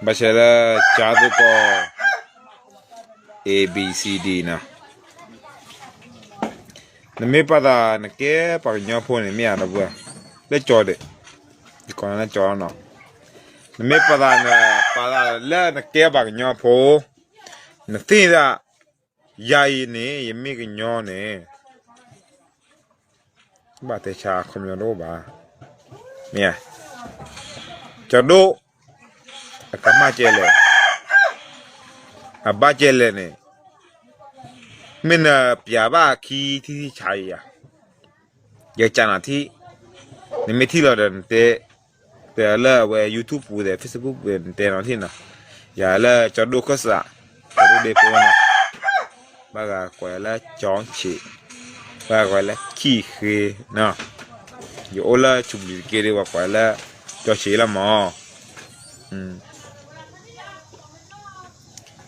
ဘၣ်ဆၣ်လၢ ကၠါသိကီၢ် A B C D နီၤ, နမ့ၢ်ပာ်သးနကဲပှၤကညီဖိန့ၣ် မ့ၢ်ဧါဒီပုၢ်ဝဲၢ်, လၢကၠီဒဲး, ယကိးနၤလၢကၠီနီၤ, နမ့ၢ်ပာ်သးနပာ်သးလၢနကဲပှၤကညီဖိ, နသ့ၣ်ညါ ယၤအံၤန့ၣ် ယမ့ၢ်ကညီန့ၣ် ဘၣ်တဲဆါ အခီပညီတအိၣ်ဘၣ်, မ့ၢ်ဧါ, ကၠီဒိၣ် အကမၣ်ကဲလဲၣ်, အဘၣ်ကဲလဲၣ်န့ၣ်, မ့ၢ်နပျးဘၣ်အခံထံထံဆးအံၤဧါ, ယကနၣ်ထံ, နမ့ၢ်ထံၣ်လီၤဒီးနတဲ, တဲလၢအဝဲ YouTube ပူၤဒီး Facebook ပူၤဒီး နတဲနီၤထံၣ်နီၤ, ယၤလၢကၠီဒိၣ်ခၢၣ်စး, ကၠီဒိၣ်ဒ့ဖိနီၤ, ဘၣ်ဂၤကွဲးလၢကၠီဆံး, ဘၣ်ဂၤကွဲးလၢခံၣ်ဃ့နီၤ, ယအိၣ်လၢဆူးပူၤတက့ၢ်ဒီး ပှၤကွဲးလၢကၠီဆံးလီၤမး,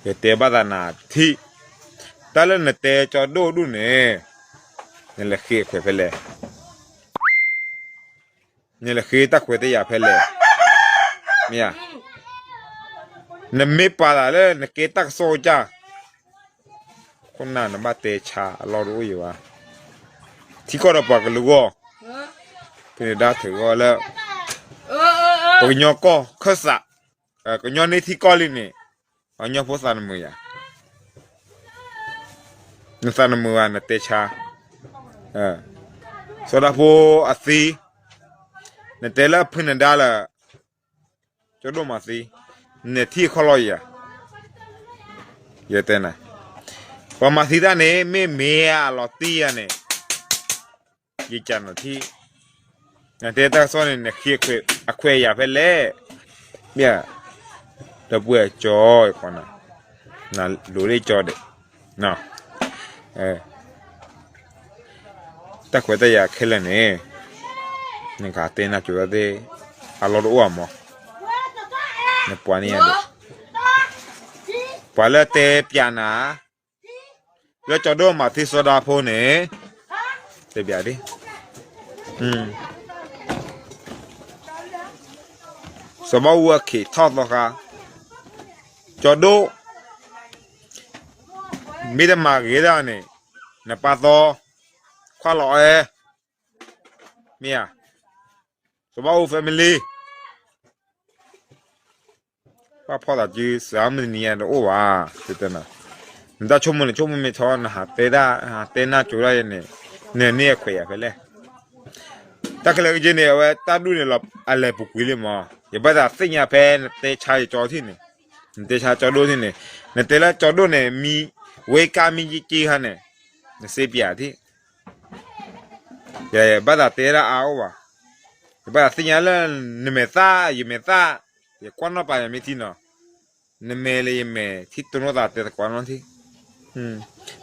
ယတဲဘၣ်သးနၤထံၣ်, တၢ်လၢနတဲကၠီဒိၣ်ဒူၣ်န့ၣ်, နလဲၤဃ့ခွဲးဖဲလဲၣ်, နလဲၤဃ့တၢ်ခွဲးတၢ်ယာ်ဖဲလဲၣ်, မ့ၢ်ဧါ, နမ့ၢ်ပာ်သးလၢနကဲတၢ်ကစီၣ်ကစၢ်, ခိၣ်နၢ်နဘၣ်တဲဆါအလီၢ်တအိၣ်ယံၤဘၣ်, ထံကီၢ်ဒီးပှၤကလုာ်ဂီၢ်, ဖဲန့ၣ်ဒၣ်ထုးဂီၢ်လၢ ပှၤကညီကီၢ်ခၢၣ်စး, ကညီန့ၢ်ထံကီၢ်လံန့ၣ်, ပှၤကညီဖိသးနမုာ်ယၤ, နသးနမုာ်ဘၣ်နတဲဆါ, စီၤဒၤဖိအသံ, နတဲလၢဖုနဒါလၢ ကၠီဒိၣ်မၤသံ, နထံၣ်ခီၣ်လီၤယၤ, ယတဲနၤ, ပှၤမၤသံတၢ်န့ၣ် မ့ၢ်မ့ၢ်အလီၤတံၢ်ယၤန့ၣ်, ယကနၣ်ထံၣ်, နတဲတၢ်ကစီၣ်န့ၣ် နဃ့အခွဲးယာ်ဖဲလဲၣ်, မ့ၢ်ဧါ, ဒီပုၢ်ဝဲၢ်ကၠီ, နလိၤလၢကၠီဒဲး, တၢ်ခွဲးတၢ်ယာ်ခဲလၢာ်န့ၣ်, နကတဲနၢ်ကၠိသ့ၣ်, အလီၢ်တအိၣ်အမး, နပှၤန့ၣ်ယၤဒဲး, ပှၤလၢတဲပျးနၤ, လၢကၠီဒိၣ်မၤသံစီၤဒၤဖိန့ၣ်, တဲပျးဒ် စီၤဘၣ်အူအခံးထီၣ်သီဃါ, ကၠီဒိၣ်, မ့ၢ်တမၤဂ့ၤဒၣ်န့ၣ်, နပာ်သီ, ခွါလီၤအဲ, မ့ၢ်ဧါ, စီၤဘၣ်အူ family ဘၣ်ဖီၣ်သးစု စှၤမုၢ်တနံၤညါတအိၣ်ဘၣ်, တဲတဲနၤ, နတၢ်ဆိကမိၣ်န့ၣ်ဆိကမိၣ်မ့ၢ်ထီ နဟးတဲဒၣ် ဟးတဲနၢ်ကၠိဒၣ်ယဲန့ၣ်, နန့ၢ်အခွဲးယာ်ဖဲလဲၣ်, တၢ်ခဲလၢာ်ကက့န့ၣ် အဝဲတၢ်ဒူၣ်န့ၣ်လီၤ အလဲၤပူၤကွံာ်လံမး, ယဘၣ်သးသ့ၣ်ညါဖဲနတဲဆါကၠီထံၣ်န့ၣ်, နတဲဆါကၠီဒိၣ်ထံၣ်န့ၣ်, နတဲလၢကၠီဒိၣ်န့ၣ် မံၤဝဲကါမံၤက့က့ခါန့ၣ်, နစ့ပျးထံၣ် ယဘၣ်သးတဲဒၣ်အါအိၣ်ဘၣ်, ယဘၣ်သးသ့ၣ်ညါလၢ နမဲာ်သၣ် ယမဲာ်သၣ်, ယကွၢ်နီၣ်ပာ်ယမ့ၢ်ထံနီၤ, နမဲာ်လၢယမဲာ်ထံတိၢ်နီၣ်သးတဲသကိးနီၣ်ထံ,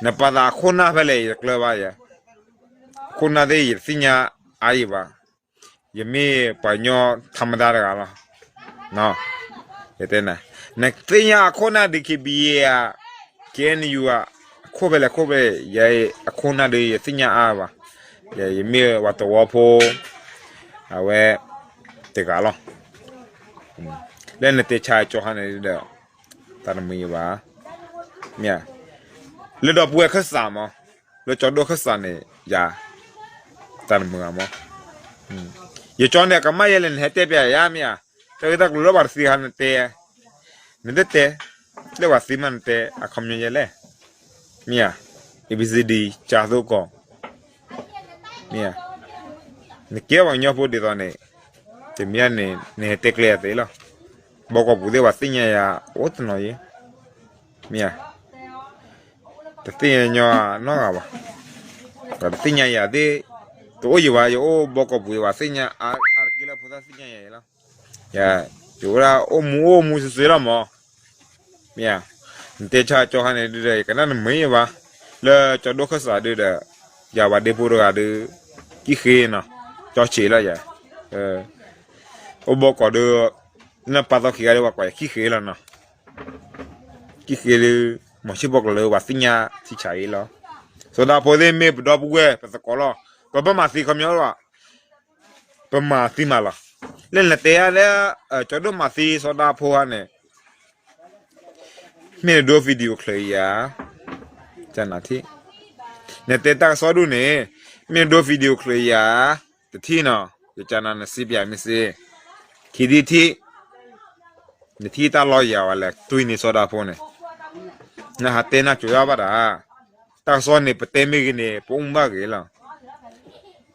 နပာ်သးအခိၣ်နၢ်ဖဲလဲၣ် ယတကျၢၤဘၣ်ယၤ, အခိၣ်နၢ်သ့ၣ်ယတသ့ၣ်ညါအါယံၤဘၣ်, ယမ့ၢ်ပှၤကညီထါမတၤတဂၤလီၤ, ယတဲနၤ, နသ့ၣ်ညါအခိၣ်နၢ် DKBA ဧါ, KNU ဧါ, အခိၣ်ဖဲလဲၣ်ခိၣ်ဖဲလဲၣ်, ယအခိၣ်နၢ်ဒီးယသ့ၣ်ညါအါဘၣ်, ယမ့ၢ်ပှၤသဝီဖိ, အဝဲတဂၤလီၤ, လၢနတဲဆါကၠီဟါန့ၣ်ဒီး, တၢ်တမုာ်ယဘၣ်, မ့ၢ်, လၢဒီပုၢ်ဝဲၢ်ခၢၣ်စးမး, လၢကၠီဒိၣ်ခၢၣ်စးန့ၣ် ယၤ, တၢ်တမုာ်ဘၣ်မး, ယကၠီန့ၣ် အကမၣ်ယဲလဲၣ် နဟဲတဲပျးယၤမ့ၢ်ဧါ, တၢ်ဂ့ၢ်တၢ်ကျိၤလၢပှၤတသ့ခါနတဲ, နတတဲ, လၢပှၤသ့မးနတဲ အခီပညီယဲလဲၣ်, မ့ၢ်ဧါ, A B C D ကၠါသိကီၢ် မ့ၢ်ဧါ, နကဲပှၤကညီဖိဒ်သိးန့ၣ်, တမ့ၢ်န့ၣ် နဟဲတဲကျဲအသ့လီၤ, ဘီကီၢ်ပူၤသ့ၣ်ပှၤသ့ၣ်ညါယၤအိၣ်တနီၤယဲ, မ့ၢ်ဧါ, တသ့ၣ်ညါညီနီတဂၤဘၣ်, ပှၤတသ့ၣ်ညါယၤသ့ၣ်, တအိၣ်ယံၤဘၣ်, ယအိၣ်ဘီကီၢ်ပူၤသ့ၣ်ပှၤသ့ၣ်ညါအါတက့ၢ်လၢဖိသၣ်သ့ၣ်ညါယၤအံၤလီၤ, ယအိၣ်ဒၣ်အိၣ်မူအိၣ်မူစ့ၢ်ကီးလီၤမး မ့ၢ်ဧါ, နတဲဆါကၠီဟါန့ၣ်ဒုဒီး ယကနၣ်နမ့ၢ်ယဘၣ်, လၢကၠီဒိၣ်ခၢၣ်စးဒုဒီး, ယၤပှၤဒ့ဖိတဂၤဒု, ကံၣ်ဃ့နီၤ, ကၠီဆံးလီၤယၤ, အိၣ်ဘီကီၢ်ဒု, နပာ်သီခံဂၤဒုပှၤကွၢ်ယကံၣ်ဃ့လီၤနီၤ, ကံၣ်ဃ့ဒု, မီၤဆံၣ်ဖိကီၤလၢပှၤသ့ၣ်ညါထံဆးအံၤလီၤ, စီၤဒၤဖိသ့ၣ်မ့ၢ်ပဒီပုၢ်ဝဲၢ်ပသကိးလီၤ, ပဘၣ်မၤသံခီပညီလီၤ ပမၤသံမးလီၤ, လၢနတဲဧါလၢ, ကၠီဒိၣ်မၤသံစီၤဒၤဖိဟါန့ၣ်, မ့ၢ်နဒိ video ချၢးယၤ, ကနၣ်ထံၣ်, နတဲတၢ်ကစီၣ်ဒိၣ်န့ၣ်, မ့ၢ်နဒိ video ချၢးယၤ, တထံၣ်နီၤ, ယကနၣ်နစံးပၠးမ့ၢ်စ့, ခံထံၣ်ထံၣ်, နထံၣ်တၢ်လီၢ်ယၤဝဲလဲၣ် တွံၢ်န့ၢ်စီၤဒၤဖိန့ၣ်, နဟးတဲနၢ်ကၠိၤဒၣ်ဘၣ်တၢ်, တၢ်ကစီၣ်န့ၣ် ပတဲမ့ၢ်ဂ့ၤန့ၣ် ပအိၣ်မူဘၣ်ဂ့ၤလီၤ,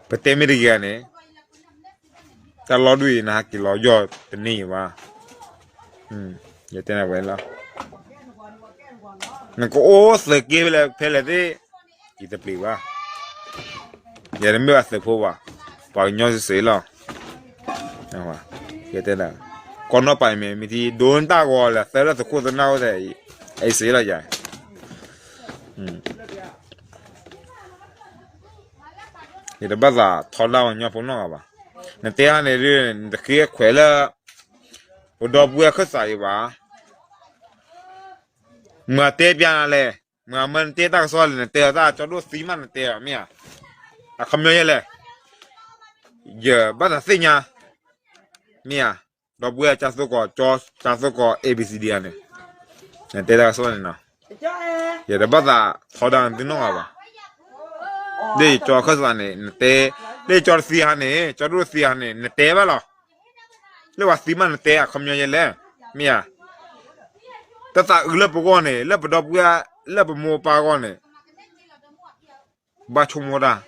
ပတဲမ့ၢ်တဂ့ၤန့ၣ် တၢ်လီၢ်ဒိၣ်အံၤ နဟးက့ၤလီၤယီၢ်တန့ၢ်ဘၣ်, ယတဲနၤဝဲလီၤ, နကအိၣ်သုးက့ဖဲလဲၣ်ဖဲလဲၣ်သ့ၣ်, ယတပျံၤဘၣ်, ယတမ့ၢ်ဘၣ်သုးဖိဘၣ်, ပှၤကညီစ့ၢ်လီၤ, ယတဲနၤ, ကီၢ်နီၣ်ပၤအံၤမ့ၢ်မ့ၢ်ထံ ဒိနတၢ်ဂီၤလၢသၢလၢသုးခိၣ်သနၢ်အိၣ်ထဲအံၤစ့ၢ်လီၤယၤ ယတဘၣ်သးထီဒါပှၤကညီဖိနီတဂၤဘၣ်. နတဲဟါန့ၣ်ဒုး နတဃ့ခွဲးလၢ ပဒီပုၢ်ဝဲၢ်ခၢၣ်စးအံၤဘၣ်. မၤတဲပျးနၤလဲၣ်, မၤမၢနတဲတၢ်ကစီၣ်လဲၣ်, နတဲအီၤတၢ်ကၠီဒိၣ်သံမးနတဲအီၤမ့ၢ်ဧါ, အခီပညီယဲလဲၣ်, ယဘၣ်သးသ့ၣ်ညါ, မ့ၢ်ဧါ, ဒီပုၢ်ဝဲၢ်ကၠီသိကီး, ကၠီသိကီး A B C D ဧါန့ၣ်, နတဲတၢ်ကစီၣ်န့ၣ်နီၤ, ယတဘၣ်သးထီဒါနသုနီတဂၤဘၣ်. လၢယကၠီခၢၣ်စးန့ၣ် နတဲ, လၢယကၠီတသံဟါန့ၣ်, ကၠီဒိၣ်တသံဟါန့ၣ် နတဲဘၣ်လီၤ. လၢပှၤသံမးနတဲအခီပညီယဲလဲၣ်, မ့ၢ်ဧါ, တၢ်သးအုးလၢပဂီၢ်န့ၣ်, လၢပဒီပုၢ်ဝဲၢ်, လၢပမိၢ်ပၢ်ဂီၢ်န့ၣ် ဘၣ်ဆိကမိၣ်တၢ်,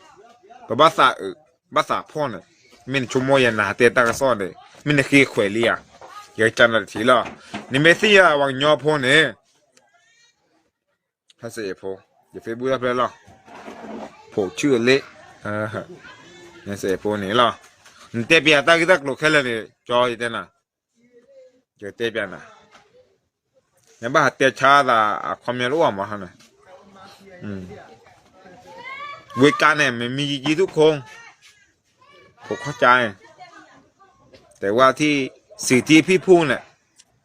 ပဘၣ်သးအုး, ဘၣ်သးဖှီၣ်န့ၣ်, မ့ၢ်နဆိကမိၣ်ယဲနဟးတဲတၢ်ကစီၣ်န့ၣ်, မ့ၢ်နဃ့ခွဲးလံဧါ, ယကနၣ်တထံၣ်လီၤ. နမ့ၢ်သ့ၣ်ညါပှၤကညီဖိန့ၣ်, ဟဲစဲးဖိ, ယ Facebook တၢ်ဖျဲၣ်လီၤ, ဖိဆူၣ်လ့, ဟဲစဲးဖိန့ၣ်လီၤ. နတဲပျးတၢ်ဂ့ၢ်တၢ်ကျိၤခဲလၢာ်န့ၣ် ကၠီယတဲနၤ, ယတဲပျးနၤ, နဘၣ်ဟးတဲဆါသးအခီပညီတအိၣ်မးဟါန့ၣ်, ဝ့ၢ်ကါန့ၣ် မ့ၢ်မံယံၤကံသူခိၣ်, ဖိခီၣ်ကါန့ၣ်, တဲဝဲထံၣ်, စံးထံၣ်ဖံၣ်ဖူန့ၣ်,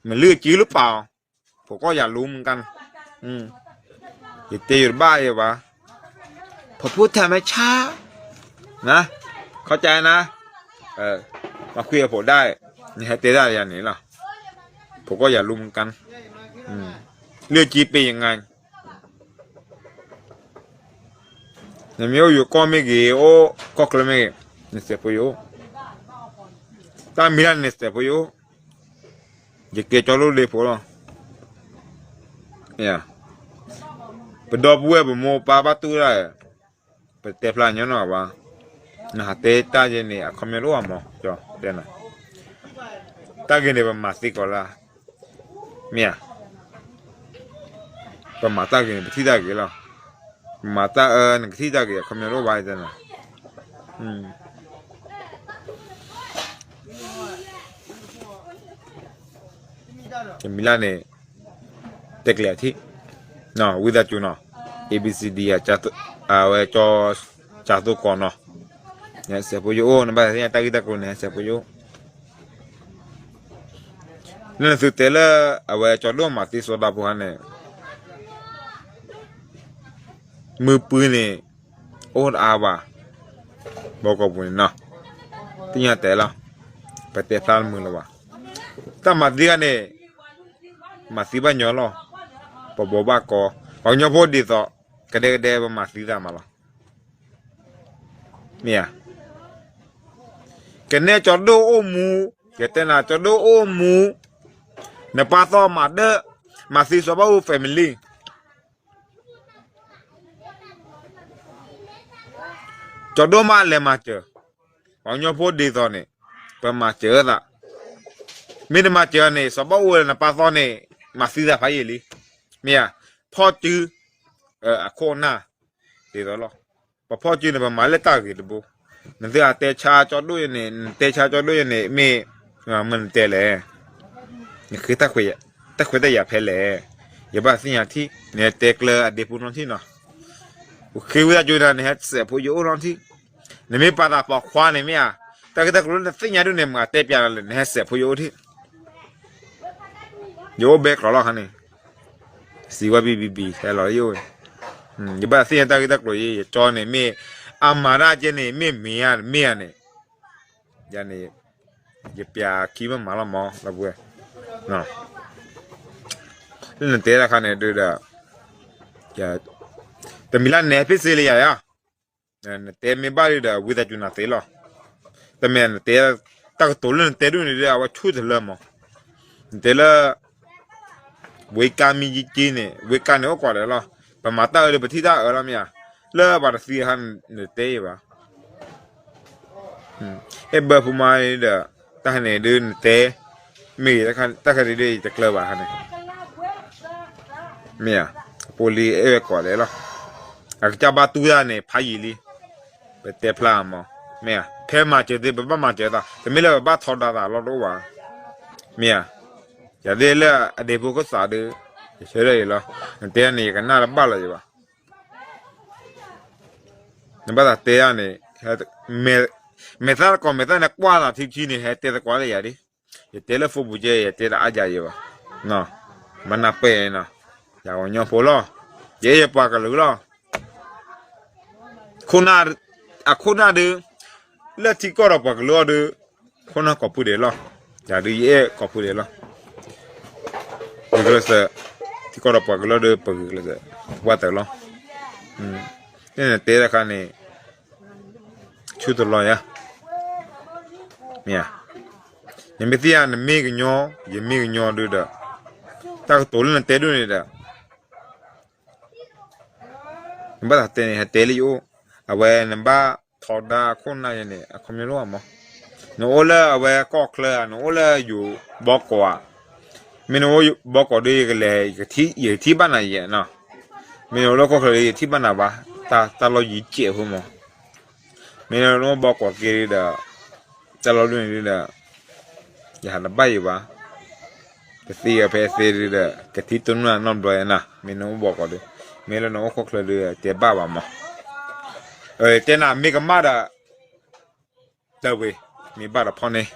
မ့ၢ်လုၢ်ကံလုၢ်ပာ်အီၤ, ဖိကီၢ်ယၤလူမုၢ်ကါန့ၣ်, ယတဲယတဘၣ်ယဘၣ်, ဖိဖိထၢမ့ၢ်ဆါ, န, ခီၣ်ကါနၤ, မၤခွံအဖိဒၣ်, နဟဲတဲဒၣ်ယၤန့ၣ်လီၤ, ဖိကီၢ်ယၤလူမုၢ်ကါန့ၣ်, လုၢ်ကံပ့ၤယငါ နမ့ၢ်အိၣ်ယိၤကီၢ်မ့ၢ်ဂ့ၤ, အိၣ်ကီၢ်ချၢမ့ၢ်ဂ့ၤ, နစဲးဖိယအိၣ်, တၢ်မံၤလၢနစဲးဖိယအိၣ်, ယကဲကၠီဒိၣ်ဒ့ဖိလီၤ. ပဒီပုၢ်ဝဲၢ်ပမိၢ်ပၢ်ဘၣ်တူၢ်ဒၣ်, ပတဲဖျါညီနီၤဘၣ်, နဟးတဲတၢ်ယဲန့ၣ် အခီပညီတအိၣ်မး, တဲနၤ, တၢ်ဂ့ၤန့ၣ် ပမၤသ့ကီးလၢ မ့ၢ်ဧါ, ပမၤတၢ်ဂ့ၤန့ၣ် ပထံၣ်တၢ်ဂ့ၤလီၤ, ပမၤတၢ်အၢန့ၣ် ကထံၣ်တၢ်ဂ့ၤ အခီပညီတအိၣ်ဘၣ်တဲနၤ, ကမံၤလၢ်န့ၣ်, တဲကျဲၤအထံၣ်, ဝံသးစူၤနီၤ, A B C D အဝဲကၠီ, ကၠီသိကီးနီၤ, နဟဲစဲးဖိယအိၣ်, နဘၣ်သ့ၣ်ညါတၢ်ဂ့ၢ်တၢ်ကျိၤန့ၣ် ဟဲစဲးဖိယအိၣ်, လၢနသုတဲလၢ အဝဲကၠီဒိၣ်မၤသံစီၤဒၤဖိဟါန့ၣ် မုၢ်ပှံၤန့ၣ် အိၣ်တအါဘၣ်, ဘီကီၢ်ပူၤန့ၣ်နီၤ, သ့ၣ်ညါတဲလီၤ, ပတဲဖျါတမုာ်လၢၤဘၣ်, တၢ်မၤသံခါန့ၣ်, မၤသံဘၣ်ညီလီၤ, ပဘိးဘၣ်ကီ, ပှၤကညီဖိဒ်သိး, ကဒဲကဒဲပမၤသံသးမးလီၤ, မ့ၢ်ဧါ, ကနဲကၠီဒိၣ်အိၣ်မူ, ယတဲနၤကၠီဒိၣ်အိၣ်မူ, နပၢ်သီမၤဒၢ, မၤသံစီၤဘၣ်အူ family ကၠီဒိၣ်မးလဲၤမၤစၢၤ, ပှၤကညီဖိဒ်သိးန့ၣ်, ပမၤစၢၤသး, မ့ၢ်တမၤစၢၤန့ၣ် စီၤဘၣ်အူနပၢ်သီန့ၣ်, မၤသံသးဖးယံာ်လံ, မ့ၢ်ဧါ, ဖီၣ်စု, အခိၣ်အနၢ်, ဒ်သိးလီၤ, ပဖီၣ်စုန့ၣ် ပမၤလၢတၢ်ဂ့ၤတဘိ, နသုအတဲဆါကၠီဒိၣ်ယဲန့ၣ်, နတဲဆါကၠီဒိၣ်ယဲန့ၣ် မ့ၢ်, မ့ၢ်နတဲလဲၣ်, နဃ့တၢ်ခွဲးတၢ်ယာ်ဖဲလဲၣ်, ယဘၣ်သ့ၣ်ညါထံၣ်, နဟဲတဲကျၢၤအဒ့ဖိနီထံၣ်နီၤ, ပဃ့ဝံသးစူၤနၤ နဟဲစဲးဖိယအိၣ်နီထံၣ်, နမ့ၢ်ပာ်သးပိာ်ခွါန့ၣ်မ့ၢ်ဧါ, တၢ်ဂ့ၢ်တၢ်ကျိၤလၢနသ့ၣ်ညါဒ်န့ၣ် မၤတဲပျးနၤလဲၣ် နဟဲစဲးဖိယအိၣ်ထံၣ်, ယအိၣ်ဘဲကျိးလီၤခါန့ၣ်, စံးဝဲဘံဘံဘံ ဟဲလီၤယအိၣ်, ယဘၣ်သ့ၣ်ညါတၢ်ဂ့ၢ်တၢ်ကျိၤယဲ ယကၠီန့ၣ်မ့ၢ်, အမၤတၢ်ကဲန့ၣ် မ့ၢ်မ့ၢ်ဧါ မ့ၢ်ဧါန့ၣ်, ယန့ၣ်, ယပျးခံမ့ၢ်မၤလီၤမး လီၤပှဲၤ, လၢနတဲတခါန့ၣ်ဒုးဒီး တမံၤလၢနဲဖ့စ့လၢယၤယါ, နတဲမ့ၢ်ဘၣ်ဒုးဒီး ဝံသးစူၤနၤသ့လီၤ. တမ့ၢ်နတဲ တၢ်ကတိၤလၢနတဲဒုးန့ၣ်ဒီး အဝဲဆူၣ်တလၢမး, နတဲလၢ ဝ့ကါမံယက့န့ၣ် ဝ့ကါန့ၣ်အိၣ်ကွၢ်ဒဲးလီၤ. ပမၤတၢ်အၢဒီးပထံၣ်တၢ်အၢလီၤမ့ၢ်ဧါ, လၢပှၤတသံအခါနတဲယဘၣ် အဲၣ်ဘၢဖိမါဒီး တၢ်ခါန့ၣ်ဒုးနတဲ မ့ၢ်ဂ့ၤ တၢ်ခါန့ၣ်ဒုးယတကျၢၤဘၣ်ခါန့ၣ်, မ့ၢ်ဧါ, ဖိလံအဲၣ်ဝဲကိးဒဲးလီၤ. အကစၢ်ဘၣ်တူၢ်တၢ်န့ၣ် ဖးယံာ်လံ, ပတဲဖျါမး, မ့ၢ်ဧါ, ဖဲမၤစၢၤသ့ ပဘၣ်မၤစၢၤသး, တမ့ၢ်လၢပဘၣ်ထီဒါသးလီၢ်တအိၣ်ဘၣ်, မ့ၢ်ဧါ, ယၤသ့ၣ်လၢအဒ့ဖိကစးဒုး ယဆၢထၢၣ်အံၤလီၤ, နတဲန့ၣ် ယကနၣ်တဘၣ်လီၤယဘၣ် နဘၣ်သးတဲဒၣ်န့ၣ်, မဲာ်သၣ်တကိးမဲာ်သၣ်န့ၣ် ကွၢ်သးထံထံန့ၣ် ဟဲတဲသကိးလၢယၤဒ်, ယတဲလၢ Facebook ကဲ ယတဲတအါယၤယဘၣ်, မနၢ်ပၢၢ်နီၤ, ယၤကညီဖိလီၤ, ယအဲၣ်ယပှၤကလုာ်လီၤ, ခိၣ်နၢ်, အခိၣ်နၢ်ဒုး, လၢထံကီၢ်ဒီးပှၤကလုာ်အီၤဒုး, ခိၣ်နၢ်ကိးဖုဒဲးလီၤ, ယၤဒုးယအဲၣ်ကိးဖုဒဲးလီၤ ဂုာ်ကျဲးစၢး, ထံကီၢ်ဒီးပှၤကလုာ်ဒီး ပဂုာ်ကျဲးစၢး, ဝၣ်တၢ်လီၤ, နတဲတခါန့ၣ်, ဆူၣ်တလီၤယၤ, မ့ၢ်ဧါ, နမ့ၢ်သ့ၣ်ညါ နမ့ၢ်ကညီ, ယမ့ၢ်ကညီဒုးဒီး, တၢ်ကတိၤလၢနတဲဒိၣ်န့ၣ်ဒီး နဘၣ်သးတဲန့ၣ် ဟဲတဲလၢယအိၣ်, အဝဲနဘၣ်ထီဒါခိၣ်နၢ်ယၤန့ၣ် အခီပညီလီၤမး, နအိၣ်လၢအဝဲကီၢ်ချၢဧါ, နအိၣ်လၢယိၤဘီကီးဧါ, မ့ၢ်နအိၣ်ဘီကီးဒီး ယကလဲၤ, ယကထံၣ်ဘၣ်နၤယဲနီၤ, မ့ၢ်နအိၣ်လၢကီၢ်ချၢဒီး ယထံၣ်ဘၣ်နၤဘၣ်, တၢ်လီၢ်ယံၤစဲးဖိမး, မ့ၢ်နအိၣ်ဘီကီးက့ၤဒီး, တၢ်လီၢ်ဒ်န့ၣ်ဒီး, ယဟးတဘၣ်ယံၤဘၣ် ကသံအဖဲသ့ဒုးဒီး ကထံၣ်တိၢ်နီၣ်နီတဘျီယဲနၤ, မ့ၢ်နအိၣ်ဘီကီးဒီး, မ့ၢ်လၢနအိၣ်ကီၢ်ချၢဒီး တဲဘၣ်ဘၣ်မး, တဲနၤမ့ၢ်ကမၣ်ဒီး, တဝံၤ, မ့ၢ်ဘၣ်ဒီးဖီၣ်န့ၣ်,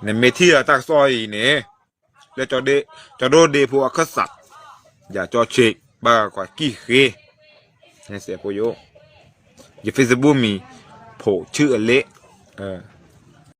နမ့ၢ်ထံၣ်ဒီးတၢ်ကစီၣ်အံၤန့ၣ်, လၢ, ကၠီဒိၣ်ဒ့ဖိအခၢၣ်စး, ယၤကၠီဆံး, ဘၣ်ကွၢ်ကံၢ်ဃ့, ဟဲစဲးဖိယိၣ်, ယ Facebook မံၤ, ဖိးဆူၣ်အလ့ၣ်,